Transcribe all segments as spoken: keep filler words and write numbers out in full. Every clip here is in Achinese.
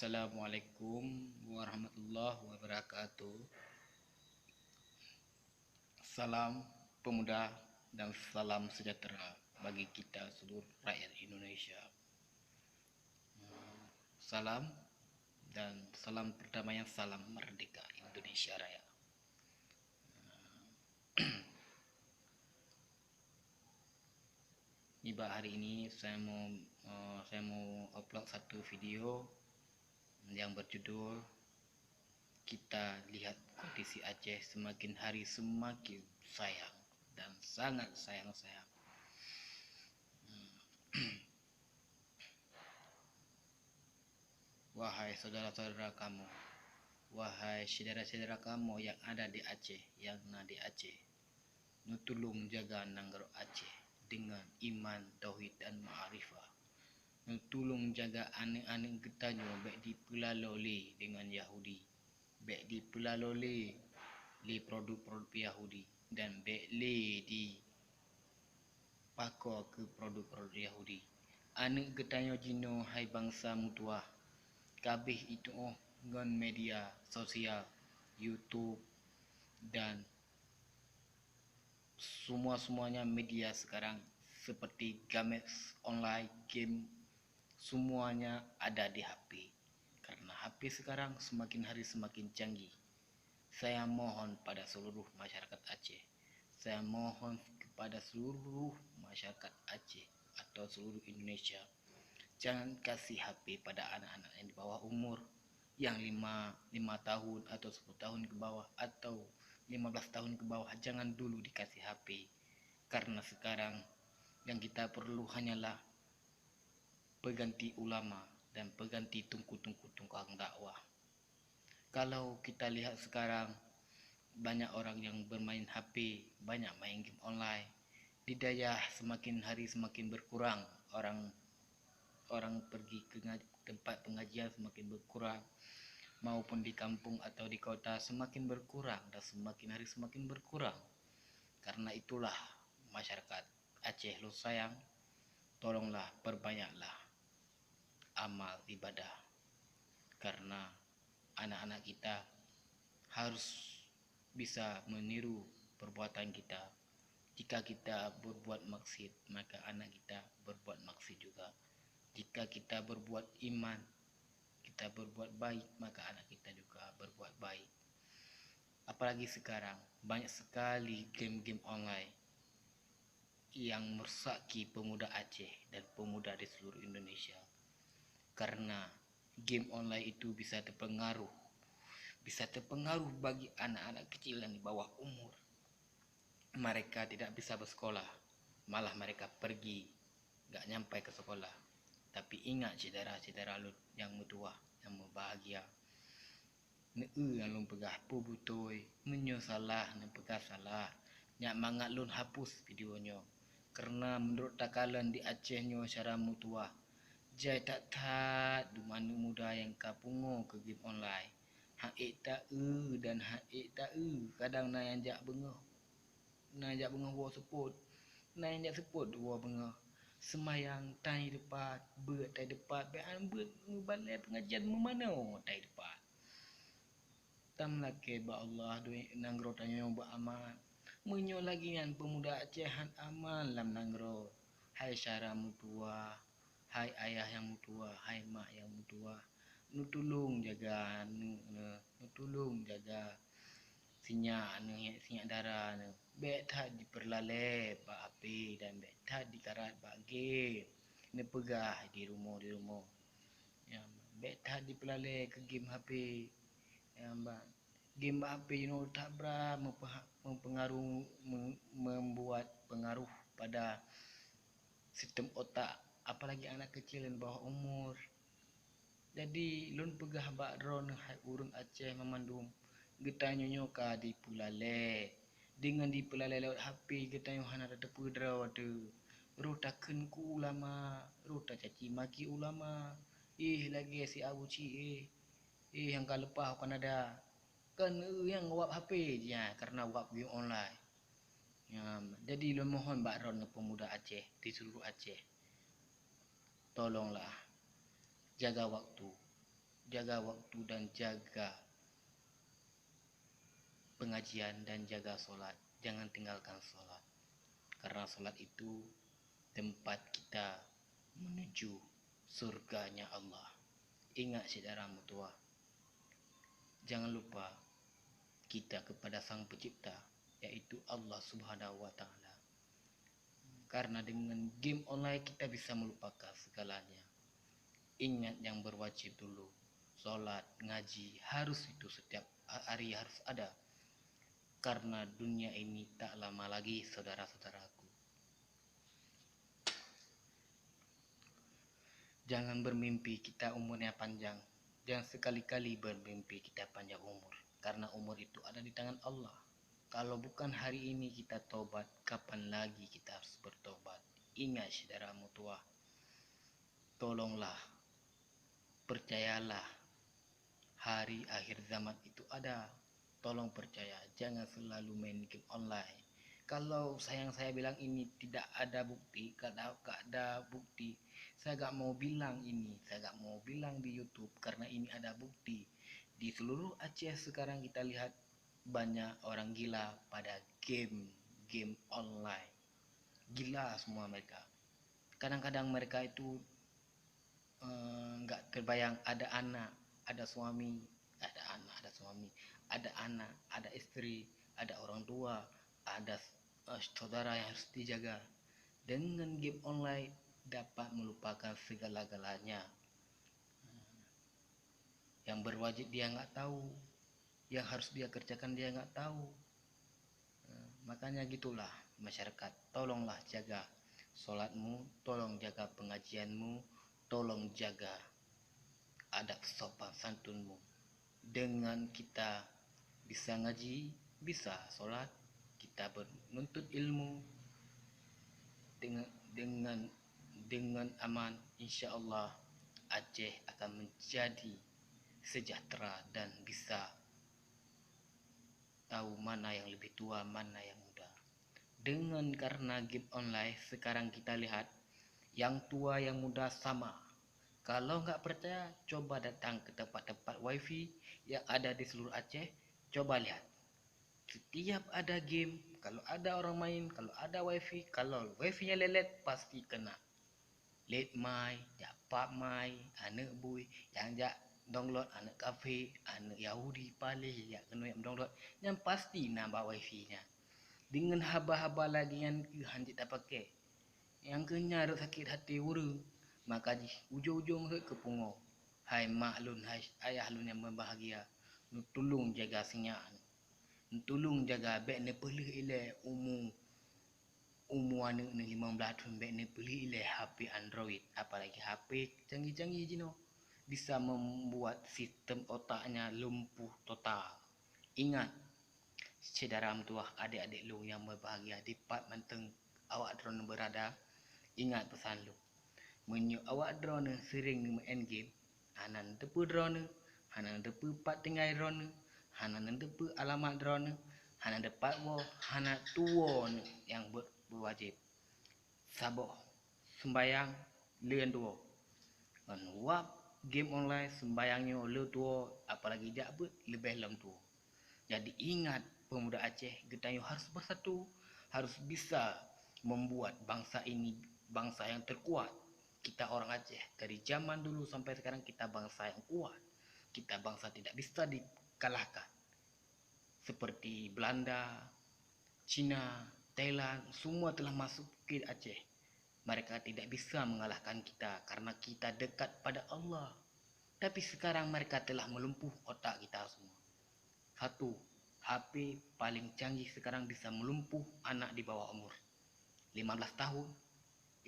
Assalamualaikum warahmatullahi wabarakatuh. Salam pemuda dan salam sejahtera bagi kita seluruh rakyat Indonesia. Salam dan salam perdamaian, salam merdeka Indonesia Raya. Nibak hari ini saya mau, eh, saya mau upload satu video yang berjudul "Kita Lihat Kondisi Aceh Semakin Hari Semakin Sayang dan Sangat Sayang-Sayang." Wahai saudara-saudara kamoe, wahai syedara-syedara kamoe nyang ada di Aceh, nyang na di Aceh, neutulông jaga nanggroe Aceh deungon iman, tauhid dan ma'rifah. Neutulông jaga aneuëk-aneuëk geutanyoe bék jipeulalo lé deungon Yahudi, bék jipeulalo lé, lé produk-produk Yahudi, dan bék lé ji pakoe keu produk-produk Yahudi. Aneuëk geutanyoe jinoe, hai bansa meutuwah, ka abéh jituoh ngon media sosial, YouTube, dan semua-semuanya media sekarang seperti games online, game, semuanya ada di H P. Karena H P sekarang semakin hari semakin canggih. Saya mohon pada seluruh masyarakat Aceh, saya mohon kepada seluruh masyarakat Aceh atau seluruh Indonesia, jangan kasih H P pada anak-anak yang di bawah umur, yang lima, lima tahun atau sepuluh tahun ke bawah atau lima belas tahun ke bawah, jangan dulu dikasih H P. Karena sekarang yang kita perlu hanyalah pengganti ulama dan pengganti tungku-tungku tukang dakwah. Kalau kita lihat sekarang, banyak orang yang bermain H P, banyak main game online. Di dayah semakin hari semakin berkurang orang, orang pergi ke nga-, tempat pengajian semakin berkurang, maupun di kampung atau di kota semakin berkurang dan semakin hari semakin berkurang. Karena itulah masyarakat Aceh lôn sayang, tolonglah perbanyaklah amal ibadah. Karena anak-anak kita harus bisa meniru perbuatan kita. Jika kita berbuat maksiat, maka anak kita berbuat maksiat juga. Jika kita berbuat iman, kita berbuat baik, maka anak kita juga berbuat baik. Apalagi sekarang banyak sekali game-game online yang merusaki pemuda Aceh dan pemuda di seluruh Indonesia. Karena game online itu bisa terpengaruh, bisa terpengaruh bagi anak-anak kecil yang di bawah umur. Mereka tidak bisa bersekolah, malah mereka pergi, nggak nyampai ke sekolah. Tapi ingat syedara-syedara lôn nyang meutuwah, nyang meubahagia. Neu-eu nyang lôn peugah peue beutôi, meunyoe salah neupeugah salah, nyak mangat lôn hapus video nyoe. Kareuna meunurot takalon di Aceh nyoe syedara meutuwah, jai that-that dum aneuëk muda nyang ka pungo keu game online. Han ék ta-eu dan han ék ta-eu, kadang na nyang jak beungoh, na jak beungoh woe seupôt, na nyang jak seupôt woe beungoh. Seumayang tai deupat, beuet tai deupat, bék han beuet meubalée peungajian meumanoe tai deupat. Tameulakée bak Allah, doi nanggroe tanyoe beuaman. Meunyoe lagée nyan peumuda Aceh han aman lam nanggroe, hai syedara meutuwah, hai ayah nyang meutuwah, hai mak nyang meutuwah, neutulông jaga aneuëk neuh, neutulông jaga sinyak neuh, sinyak dara neuh. Bék that jipeurlalée bak H P dan bék that jikarat bak game. Neupeugah di rumoh, di rumoh. Ya, bék that jipeurlalée keu game H P. Ya, ba-, game bak H P jinoe that brat meupeha-, meupeungaruh, me-, membuat pengaruh pada sistem otak, apalagi anak kecil dan bawah umur. Jadi, lôn peugah bak droeneuh hai ureuëng Aceh banmandum, geutanyoe nyoe ka dipeulalée. Deungon dipeulalée lewat H P, geutanyoe hana tateupeue droe teuh. Roh takheun keu ulama, roh tacaci maki ulama. Ih, lagée si Abu Cik, eh. Ih, nyang ka leupah u Kanada. Kan, eh, nyang wab H P jih nyan, kareuna wab game online. Ya, jadi lôn mohon bak droeneuh peumuda Aceh, di seluruh Aceh, tolonglah jaga waktu. jaga waktu dan jaga pengajian dan jaga sholat. Jangan tinggalkan sholat, karena sholat itu tempat kita menuju surganya Allah. Ingat, syedara meutuwah, jangan lupa kita kepada Sang Pencipta, yaitu Allah Subhanahu wa Ta'ala. Karena dengan game online kita bisa melupakan segalanya. Ingat, yang berwajib dulu, sholat, ngaji, harus itu setiap hari harus ada. Karena dunia ini tak lama lagi, saudara-saudaraku. Jangan bermimpi kita umurnya panjang. Jangan sekali-kali bermimpi kita panjang umur, karena umur itu ada di tangan Allah. Kalau bukan hari ini kita tobat, kapan lagi kita harus bertobat? Ingat, syedara meutuwah, tolonglah, percayalah, hari akhir zaman itu ada. Tolong percaya, jangan selalu main game online. Kalau saya, yang saya bilang ini tidak ada bukti, gak ada, gak ada bukti, saya gak mau bilang ini, saya gak mau bilang di YouTube karena ini ada bukti. Di seluruh Aceh sekarang kita lihat banyak orang gila pada game, game online. Gila semua mereka. Kadang-kadang mereka itu eh, nggak terbayang, ada anak, ada suami, ada anak, ada suami, ada anak, ada istri, ada orang tua, ada eh, saudara yang harus dijaga. Dengan game online dapat melupakan segala-galanya. Yang berwajib dia nggak tahu, yang harus dia kerjakan dia nggak tahu. Nah, makanya gitulah masyarakat, tolonglah jaga sholatmu, tolong jaga pengajianmu, tolong jaga adab sopan santunmu. Dengan kita bisa ngaji, bisa sholat, kita menuntut ilmu dengan dengan dengan aman, insya Allah Aceh akan menjadi sejahtera dan bisa tahu mana yang lebih tua, mana yang muda. Dengan karena game online sekarang kita lihat, yang tua yang muda sama. Kalau nggak percaya, coba datang ke tempat-tempat wifi yang ada di seluruh Aceh, coba lihat. Setiap ada game, kalau ada orang main, kalau ada wifi, kalau wifi-nya lelet, pasti kena. Late mai, jak pap mai, aneuk bui, nyang jak download aneuk kafe, aneuk Yahudi, paleh jak keunoe download, nyan pasti na bak wifi nyan. Deungon haba-haba lagée nyan keuh han jeuet tapaké. Nyang keuh nyan rot sakét até ureuëng, maka jih ujong-ujong rot keu pungo. Hai mak lôn, hai ayah lôn nyang meubahagia, neutulông jaga sinyak, neutulông jaga, bék neupeuleueh ilée umu umu aneuk neuh limong blaih thon, bék neupeuleueh ilée H P Android, apalagi H P canggih-canggih jinoe, bisa membuat sistem otaknya lumpuh total. Ingat, syedara meutuwah, adék-adék lôn nyang meubahagia dipat mantong awak droeneuh beurada, ingat peusan lôn. Meunyoe awak droeneuh seuréng neumeu'en game, hana neuteupeue droeneuh, hana neuteupeue pat tinggai droeneuh, hana neuteupeue alamat droeneuh, hana teupat woe, hana tuwoe neuh nyang beu-, beuwajéb. Saboh seumbayang lheueh tuwoe. Ngon wab game online seumbayang nyoe lheueh tuwoe, apalagi jak beuet leubeh lom tuwoe. Jadi ingat, pemuda Aceh, geutanyoe harus bersatu, harus bisa membuat bangsa ini bangsa yang terkuat. Kita orang Aceh dari zaman dulu sampai sekarang kita bangsa yang kuat. Kita bangsa tidak bisa dikalahkan. Seperti Belanda, Cina, Thailand, semua telah masuk ke Aceh. Mereka tidak bisa mengalahkan kita karena kita dekat pada Allah. Tapi sekarang mereka telah melumpuh otak kita semua. Satu, H P paling canggih sekarang bisa melumpuh anak di bawah umur lima belas tahun,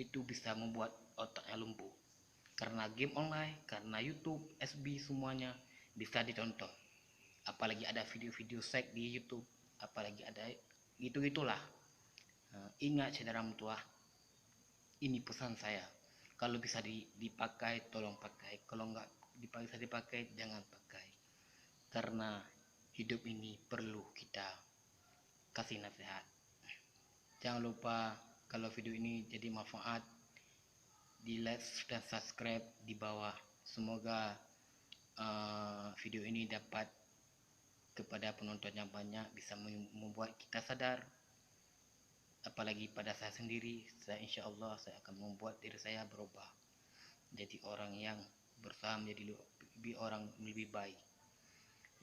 itu bisa membuat otaknya lumpuh. Karena game online, karena YouTube, F B, semuanya bisa ditonton. Apalagi ada video-video seks di YouTube, apalagi ada gitu-gitulah. Nah, ingat, syedara meutuwah, ini pesan saya. Kalau bisa di-, dipakai, tolong pakai. Kalau nggak dipa-, bisa dipakai, jangan pakai. Karena hidup ini perlu kita kasih nasihat. Jangan lupa, kalau video ini jadi manfaat, di like dan subscribe di bawah. Semoga eh, video ini dapat kepada penonton yang banyak, bisa mem-, membuat kita sadar. Apalagi pada saya sendiri, saya, insya Allah, saya akan membuat diri saya berubah jadi orang yang berusaha menjadi lebih orang lebih baik.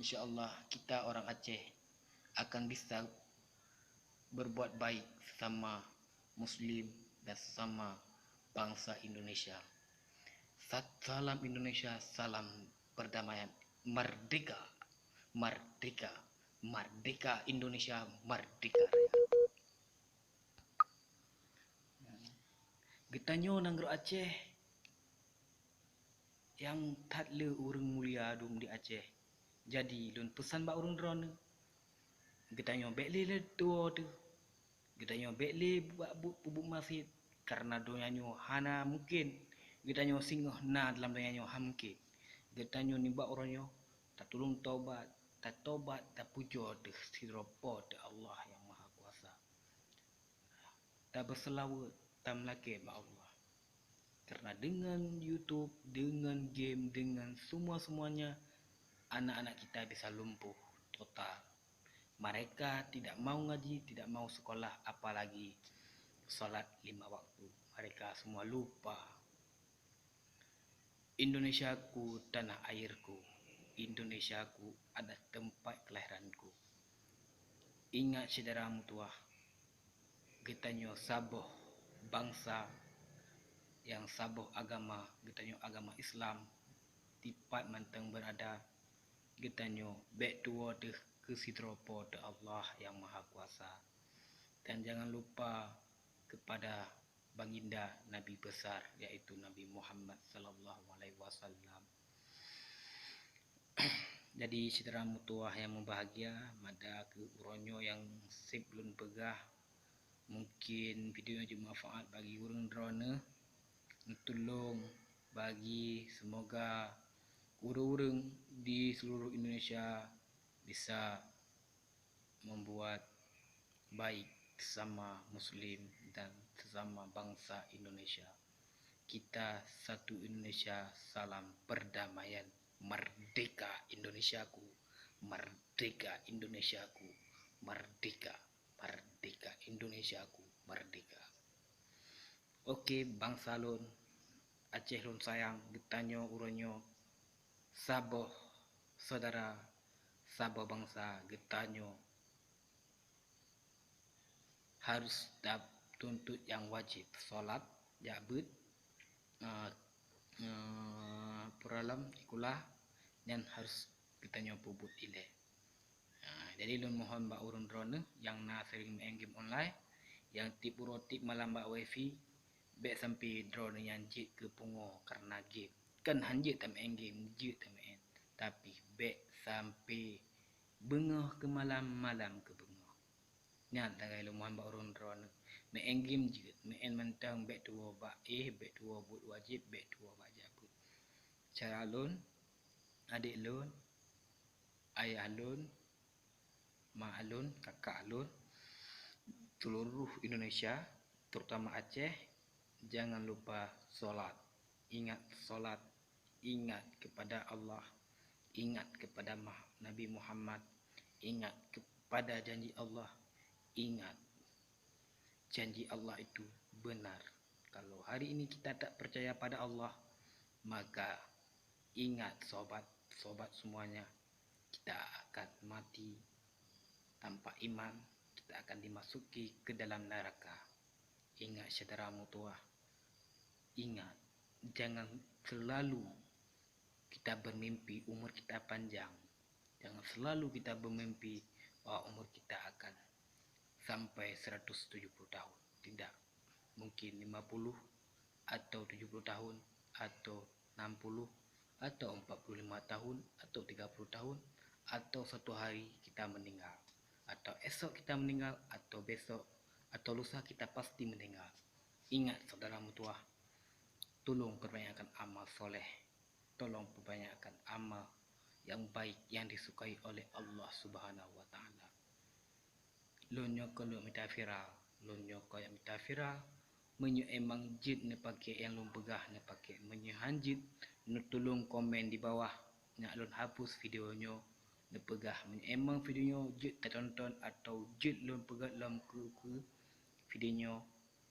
Insya Allah, kita orang Aceh akan bisa berbuat baik sesama Muslim dan sesama bangsa Indonesia. Sat-, salam Indonesia, salam perdamaian, merdeka, merdeka, merdeka Indonesia, merdeka raya. Geutanyoe nanggroe Aceh nyang that le ureuëng mulia dum di Aceh. Jadi, lôn peusan bak ureuëng droeneueh, geutanyoe bék lé leutuwoe teuh. Geutanyoe bék lé bak buet peubuet maksiet, kareuna donya nyoe hana mungken. Geutanyoe singoh na dalam donya nyoe hana mungken. Geutanyoe nibak uroe nyoe tatulông tobat, tatobat, tapujoe teuh sidroe Po teuh Allah Nyang Mahakuasa. Tabeuseulaweuet, tameulakée bak Allah. Karena dengan YouTube, dengan game, dengan semua-semuanya, anak-anak kita bisa lumpuh total. Mereka tidak mau ngaji, tidak mau sekolah, apalagi salat lima waktu. Mereka semua lupa. Indonesiaku, tanah airku. Indonesiaku adalah tempat kelahiranku. Ingat syedara meutuwah, geutanyoe saboh bansa nyang saboh agama, geutanyoe agama Islam, dipat mantong beurada, geutanyoe bék tuwoe teuh keu sidroe Po teuh Allah Nyang Mahakuasa. Dan jangan lupa kepada Baginda Nabi besar, yaitu Nabi Muhammad sallallahu alaihi wasallam. Jadi, syedara meutuwah nyang mubahgia, mada keu uroe nyoe nyang seb lôn peugah, mungken video nyoe jeuet manfaat bagi ureuëng droeneueh. Neutulông bagi, seumoga ureuëng-ureuëng di seluruh Indonesia bisa membuat baik sesama Muslim dan sesama bangsa Indonesia. Kita satu Indonesia, salam perdamaian. Merdeka Indonesiaku, merdeka Indonesiaku, merdeka, merdeka Indonesiaku, merdeka. Oke, bansa lôn, Aceh lôn sayang, geutanyoe uroe nyoe saboh syedara, saboh bansa, geutanyoe harus tatuntut nyang wajéb, salat, jak beuet, eh, eh, peuralom, sikula, nyan harus geutanyoe peubuet ilée. Ha, jadi lôn mohon bak ureuëng droeneueh nyang na sering maén game online, nyang tieb uroe tieb malam bak wifi, bék sampoe droeneueh nyan jeuet keu pungo kareuna game. Kan hana jeuet tamaén game, jeuet tamaén, tapi bék sampoe beungoh keu malam, malam keu beungoh. Nyan lagée lôn mohon bak ureuëng droeneueh, maén game jeuet, maén mantong bék tuwoe bak éh, bék tuwoe buet wajéb, bék tuwoe bak jak beuet. Syedara lôn, adék lôn, ayah lôn, ma lôn, kakak lôn, seluruh Indonesia, terutama Aceh, jangan lupa salat. Ingat salat, ingat kepada Allah, ingat kepada Mah-, Nabi Muhammad, ingat kepada janji Allah, ingat janji Allah itu benar. Kalau hari ini kita tak percaya pada Allah, maka ingat sobat, sobat semuanya, kita akan mati tanpa iman, kita akan dimasuki ke dalam neraka. Ingat syedara meutuwah, ingat, jangan selalu kita bermimpi umur kita panjang. Jangan selalu kita bermimpi bahwa umur kita akan sampai seratus tujuh puluh tahun. Tidak. Mungkin lima puluh atau tujuh puluh tahun atau enam puluh atau empat puluh lima tahun atau tiga puluh tahun atau satu hari kita meninggal. Atau esok kita meninggal atau besok atau lusa kita pasti meninggal. Ingat saudara meutuwah, tolong perbanyakkan amal soleh. Tolong perbanyakkan amal yang baik yang disukai oleh Allah Subhanahu wa Taala. Lôn nyoe kon lôn mita viral, lôn nyoe kon mita viral. Meunyoe emang jeuet neupaké nyang lôn peugah neupaké, meunyoe han jeuet neutulông komen di bawah, Nyak lôn hapus video nyoe, neupeugah meunyoe emang video nyoe jeuet tatonton atau jeuet lôn peugah lom keu, keu video nyoe,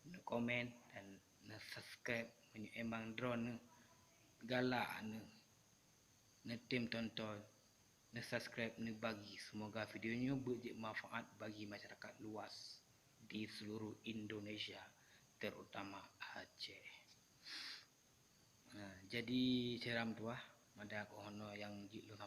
neukomen dan neusubscribe meunyoe emang droeneuh galak neu, neutem tonton, neusubscribe, neubagi. Semoga video nyoe beuet jeuet manfaat bagi masyarakat luas di seluruh Indonesia, terutama Aceh. Nah, jadi siram tuah, mada keuhono nyang jeuet lôn